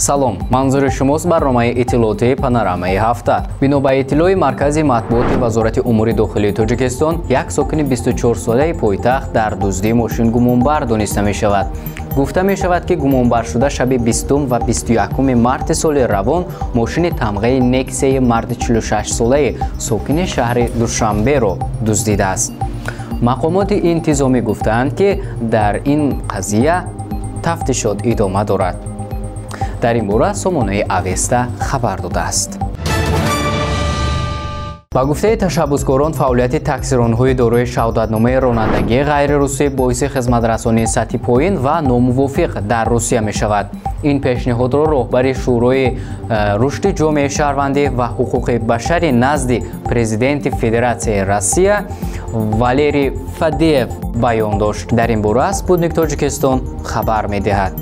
Салом, манзури шумост барномаи иттилоотии панорамаи ҳафта. Бино ба иттилои Маркази матбуоти Вазорати умури дохилии Тоҷикистон, як сокини 24-солаи пойтахт дар дуздии мошин гумонбар дониста мешавад. Гуфта мешавад, ки гумонбаршуда шаби 20 ва 21 марти соли равон мошини тамғаи Нексияи марди 46-солаи сокини шаҳри Душанберо дуздидааст. Мақомоти интизомӣ гуфтаанд, ки дар ин қазия тафтишот идома дорад. Дар ин бора сомонаи Авеста хабар додааст. Ба гуфтаи ташаббускорон, фаъолияти таксиронҳои дорои шаҳодатномаи ронандагии ғайрирусӣ боиси хизматрасонии сатҳи поин ва номувофиқ дар Русия мешавад. Ин пешниҳодро роҳбари Шӯрои рушди ҷомеаи шаҳрвандӣ ва ҳуқуқи башари назди Президенти Федератсияи Россия Валерий Фадеев баён дошт. Дар ин бора Спутник Тоҷикистон хабар медиҳад.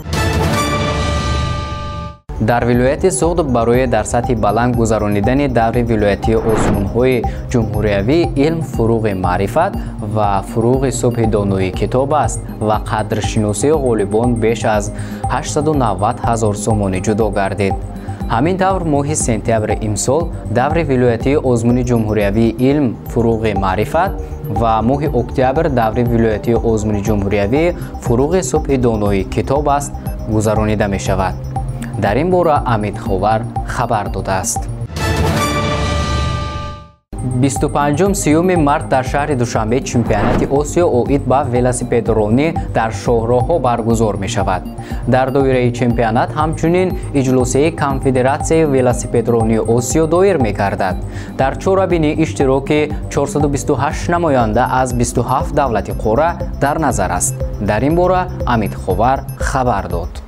Дар вилояти Суғд барои дар сатҳи баланд гузаронидани даври вилоятии озмунҳои ҷумҳуриявии илм фуруғи маърифат ва фуруғи субҳи донои китоб аст ва қадршиносии ғолибон беш аз 890 ҳазор сомонӣ ҷудо гардид. Ҳамин тавр, моҳи сентябри имсол даври вилоятии озмуни ҷумҳуриявии илм фуруғи маърифат ва моҳи октябр даври вилоятии озмуни ҷумҳуриявии фуруғи субҳи донои китоб аст гузаронида мешавад. Дар ин бора Амид Ховар хабар додааст. 25-30 март дар шаҳри Душанбе чемпионати Осиё оид ба велосипедронӣ дар шоҳроҳҳо баргузор мешавад. Дар доираи чемпионат ҳамчунин иҷлосияи Конфедератсияи велосипедронии Осиё доир мегардад. Дар чорабинӣ иштироки 428 намоянда аз 27 давлати қора дар назар аст. Дар ин бора Амид Ховар хабар дод.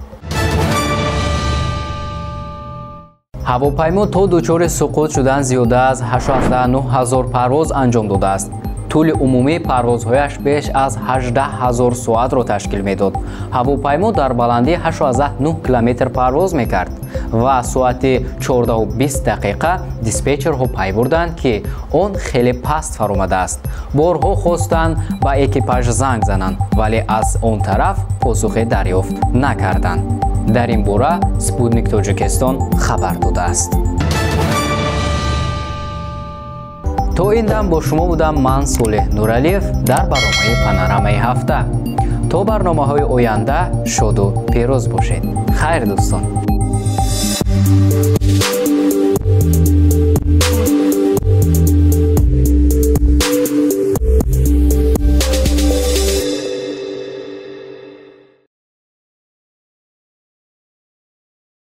Ҳавопаймо то дучори суқут шудан зиёда аз 89 ҳазор парвоз анҷом додааст. Тӯли умумии парвозҳояш беш аз 18 ҳазор соатро ташкил медод. Ҳавопаймо дар баландии 89 километр парвоз мекард ва соати 14:20 дақиқа диспетчерҳо пай бурданд, ки он хеле паст фаромадааст. Борҳо хостанд ба экипаж занг зананд, вале аз он тараф посухе дарёфт накарданд. Дар ин бора Спутник Тоҷикистон хабар додааст. То ин дам бо шумо будам ман Солеҳ Нуралиев дар барномаи панорамаи ҳафта. То барномаҳои оянда шоду пирӯз бошед. Хайр, дӯстон.